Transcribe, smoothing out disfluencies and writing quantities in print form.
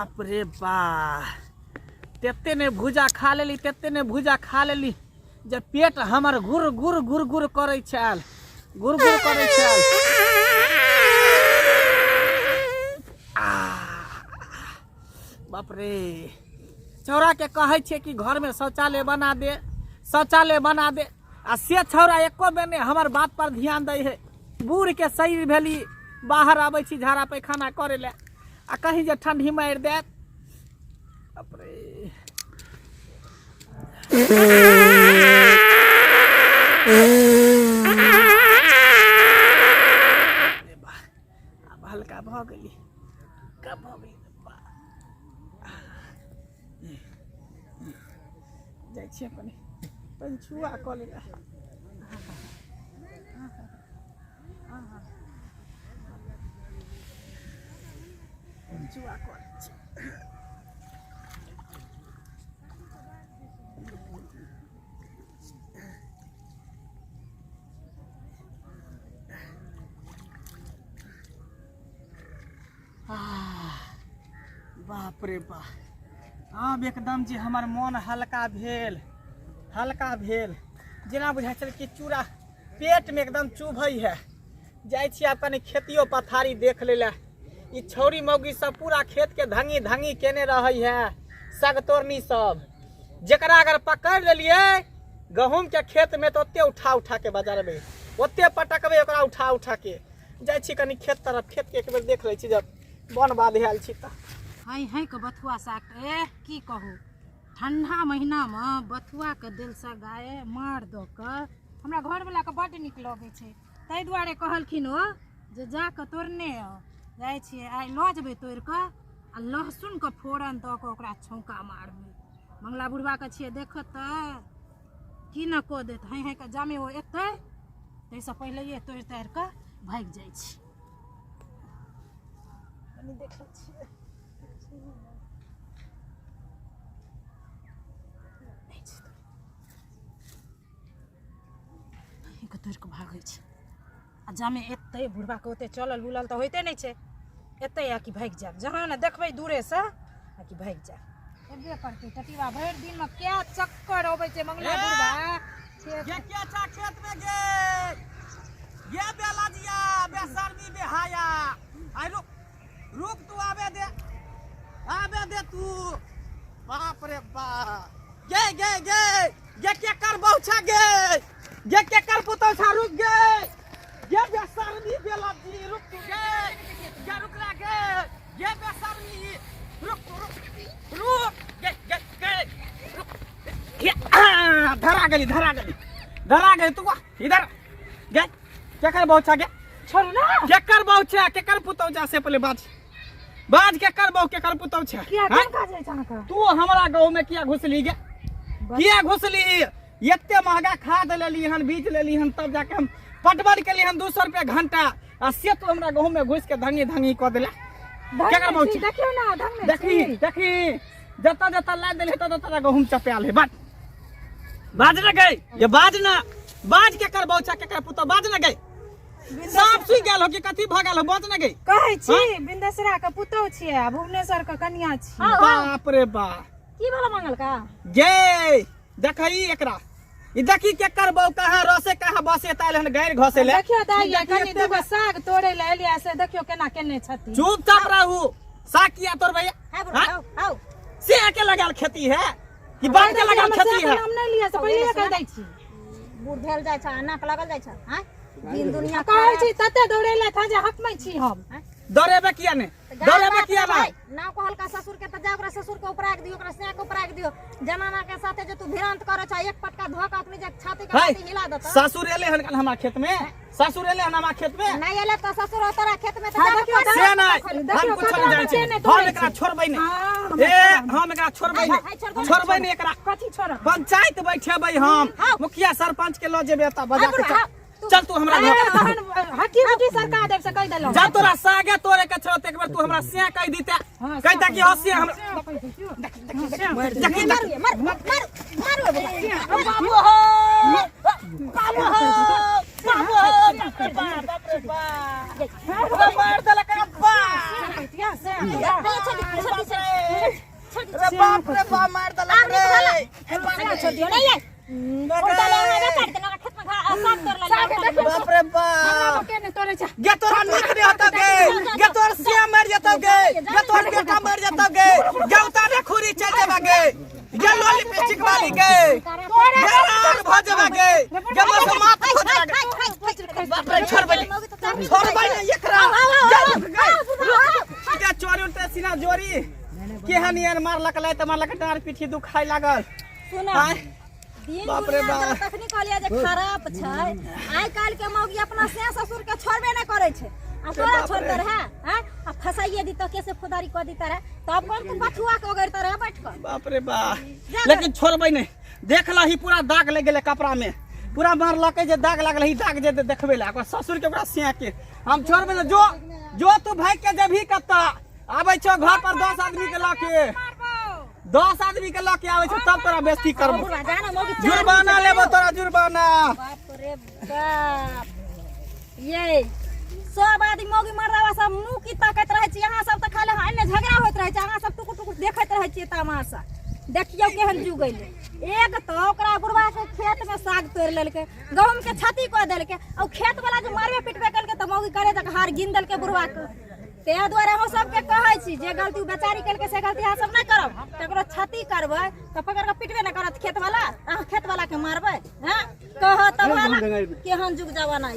बाप रे बा, तेते ने भुजा खा लेली, तेते ने भुजा खा लेली जे पेट हमर गुर गुर गुर गुर करै छल, गुर गुर करै छल। बाप रे, छौड़ा के कहै छियै कि घरमे शौचालय बना दे, शौचालय बना दे, आ से छौड़ा एको बेर नहि हमर बात पर ध्यान दै है। बूढ़के शरीर भेली, बाहर आबै छी झाड़ा पैखाना करै लए आ कहीं जे ठंडी मारि देत। बाप रे, आब हल्का भऽ गेली, हल्का भऽ गेली। जाइ छियै कनि पंचुआ कऽ लेला। पंचुआ कऽ लै छी। बाप रे बाप, आब एकदम जे हमर मोन हल्का भेल, हल्का भेल, जेना बुझाइ छल कि चूड़ा पेटमे एकदम चुभै है। जाइ छी आब कनि खेतियो पथारी देख लै लए। ई छौरी मौगी सब पूरा खेतके धंगी धंगी केने रहै है, सगतोड़नी सब। जकरा अगर पकड़ि लेलियै गहूँमके खेतमे तऽ ओते उठा उठाके बजारबै, ओते पटकबै ओकरा उठा उठाके। जाइ छी कनि खेत तरफ, खेतके एक बेर देख लै छी जब बन बाध आयल छी तऽ। हँ हँ के बथुआ साग, ए की कहू, ठंडा महीनामे बथुआके दिलसँ गाय मार दऽ कऽ हमरा घरवलाके बड्ड नीक लगै छै, ताहि दुआरे कहलखिन ओ जे जा कऽ तोड़ने आउ। जाइ छियै आइ लऽ जेबै तोड़ि कऽ आ लहसुनके फोरन दऽ कऽ ओकरा छौंका मारबै। मंगला बुढ़बाके छियै देखत तऽ की ने कऽ देत। हँ हँ के जामे ओ एतै ताहिसँ पहिलैए तोड़ि ताड़ि कऽ भागि जाइ छी। कनि देखै छियै। के तोड़ि कऽ भागै छै आ जामे एतै बुढ़बाके ओते चलल बुलल तऽ होइते नहि छै, एतै आ कि भागि जायब। जहाँ ने देखबै दूरेसँ आ कि भागि जायब। एबे करतै टटीबा, भरि दिनमे कए चक्कर अबै छै मंगला बुढ़बा। गे के छा खेत में गे? गे बेलजिया बेशर्मी बेहाया, आई रुक रुक, तू आबे दे, आबे दे तू। बाप रे बाप, गे गे गे गे के कर बहु छा गे? गे के कर पुतौ छा? रुक गे गे बेशर्मी बेलजी, रुक तू गे गे, रुक ला गे गे बेशर्मी, रुक तू, रुक रुक गे गे गे रुक। ये, आ, धरा गेली, धरा गेली, धरा गेली तू इधर गे। केकर बहु छा गे? छोड़ू ना। केकर बहु छा, केकर पुतौ छा से पहिले बाज, बाज, केकर बहु केकर पुतौ छा? किया हाँ? केन काज अछि अहाँके? तू हमरा गाँव में किया घुसली गे? किया घुसली? एते महंगा खाद लेली हन, बीज लेली हन, तब जाके हम पटवन केली हन 200 रुपया घंटा, आ से तू हमरा गहूम में घुस के धंगी धंगी कऽ देला। केकर बहु छी? देखियौ ना, धंगने देखी छी। देखी, जतऽ जतऽ ला देली ततऽ ततऽ गहूम चपायल है। बाज बाज ना गई ये, बाज ना, बाज, केकर बहु छा, केकर पुतौ, बाज ना गई। सांप सुइ गेल हो कि कथी भऽ गेल हो? बाज ना गई। कहै छी बिंदेसरा के पुतौ छियै आ भुवनेश्वर के कनिया छी। बाप रे बाप, की भेल मंगल का गे? देखही एकरा, ई देखी केकर बहु कहाँ रसे कहाँ बसे ताल हन गैर घसे ले। देखियौ दाइ, देखी कनि एते दूगो साग तोड़ै लए एलियै से देखियौ केना केने छथिन। चुपचाप रहू, साग किया तोड़बै? है बुढ़ा, हाँ? आओ आओ। से के लगाल खेती है कि बाप के लगाल हमर खेती साग के है? नाम नहि लिअ से पहिले कहि दै छी। बूढ़ भेल जाइ छ आ नाक लगल जाइ छ। हाँ, दिन दुनिया कहै छी तते दौड़ै लए था जे हकमै छी हम। दौड़ेबे किया ने? दौड़ेबे किया ना? ना कहल का ससुर के त जा ओकरा ससुर के ऊपर राख दियो, ओकरा सैया के ऊपर राख दियो। जनाना के साथे जे तू भिरांत करे छ, एक पटका धो के अपनी जे छाती के है, छाती हिला देत। ससुर एले हन कल हमरा खेत में? ससुर एले हन हमरा खेत में? नहीं एले त ससुर हो तोरा खेत में त हाँ, जा देखियौ, के से नहीं, हम देखियौ, कुछ नहीं कपड़ा जानै छी। के नहि हम तोड़ै एकरा छै। छोड़बै नहि। हाँ, ए, हम एकरा छोड़बै हाय, नहि, छोड़ दो, छोड़बै नहि एकरा। कथी छोड़ब? पंचायत बैठेबै हम, मुखिया सरपंच के लऽ जेबै एतऽ बजा के। हाँ, चल चल तू हमरा अरे, घर। तहन हकी उठी सरका देब से कहि देलहुँ। जब तोरा सागे तोड़े के छौ त एक बेर तू हमरा से कहि दिते, हाँ, कहिता कि हसी हमरा। देखी मारू मारू मारू मारू बुढ़ा। बाबू हो, बाबू हो, बाबू हो, बाप रे बाप, बाप रे बाप, हमरा मार देलक रे बाप। से छोड़, छोड़, छोड़। बाप रे बाप, मार देलक रे। आगे छोड़ दियो नहीं ये उल्टा ले आगे काट देना खेत में घा साग तोड़ ले। साग देखो। बाप रे बाप। के ने तोड़े छै? गे तोरा नीक नहीं होतो गे, गे तोर सिया मर जतो गे, गे तोर बेटा मर जतो गे, गे उतारे खुरी चल जेबा गे, गे लोली पिचिक वाली गे, गे रार भ जेबा गे, गे मस मात हो जेबा गे। बाप रे, छोड़बै नहीं, छोड़बै नहीं एकरा। गे रुक गे, रुक गे। चोरी उल्टे सीना जोरी केहन यार मारलक लै त मारलक, डाँर पीठी दुखाय लागल। सुना। आँय? दिन बाप रे दुनिया बाप। तऽ तखनी कहलियै जे खराब छै। आइ काल्हि के मौगी अपना सास ससुर के छोड़बे नहि करै छै आ तोरा बाप छोड़ते रे। रहे हैं आ फसाइए दीतऽ, केसे फुदारी कऽ दीतऽ रहे, तब कोन तू बथुआ के ओगरतऽ रहे बैठ कऽ? बाप रे बा, लेकिन छोड़बै नहीं। देख लही, पूरा दाग लग गेलै कपड़ा में, पूरा मारलकै जे दाग लागल। ही दाग जे देखबै ला ओकर ससुर के, ओकरा सिया के हम छोड़बै नहीं। जो जो तू भाग के जेबही कतऽ? आबै छौ घर पर 10 आदमी के लऽ के, 10 आदमी के लऽ के आबै छौ, तब तोरा बेइज्जती करबो। बुढ़वा जाना मौगी चार जुर्माना लेबो तोरा, जुर्माना। बाप रे बाप, ये सब आदमी मौगी मर्दावा सब मुँह की ताकत रहै छी अहाँ सब। तऽ खाली एन्ने झगड़ा होइत रहै छै, अहाँ सब टुकुर टुकुर देखैत रहै छियै तमाशा। देखियौ केहन जुग अयलै। एक तऽ ओकरा बुढ़वा के खेत में साग तोड़ि लेलकै, गहूम के क्षति कऽ देलकै, आ उ खेत वाला जे मारबे पिटबे केलकै तऽ मौगी करे तक हार गिन देलकै बुढ़वा के। ताहि दुआरे हम सबके कहै छी, जे गलती उ बेचारी केलकै से गलती अहाँ सब नहि करब। ककरो क्षति करबै तऽ पकड़ कऽ पिटबे नहि करत खेत वाला? अहाँ खेत वाला के मारबै? हैं, कहऽ तब, केहन जुग जमाना।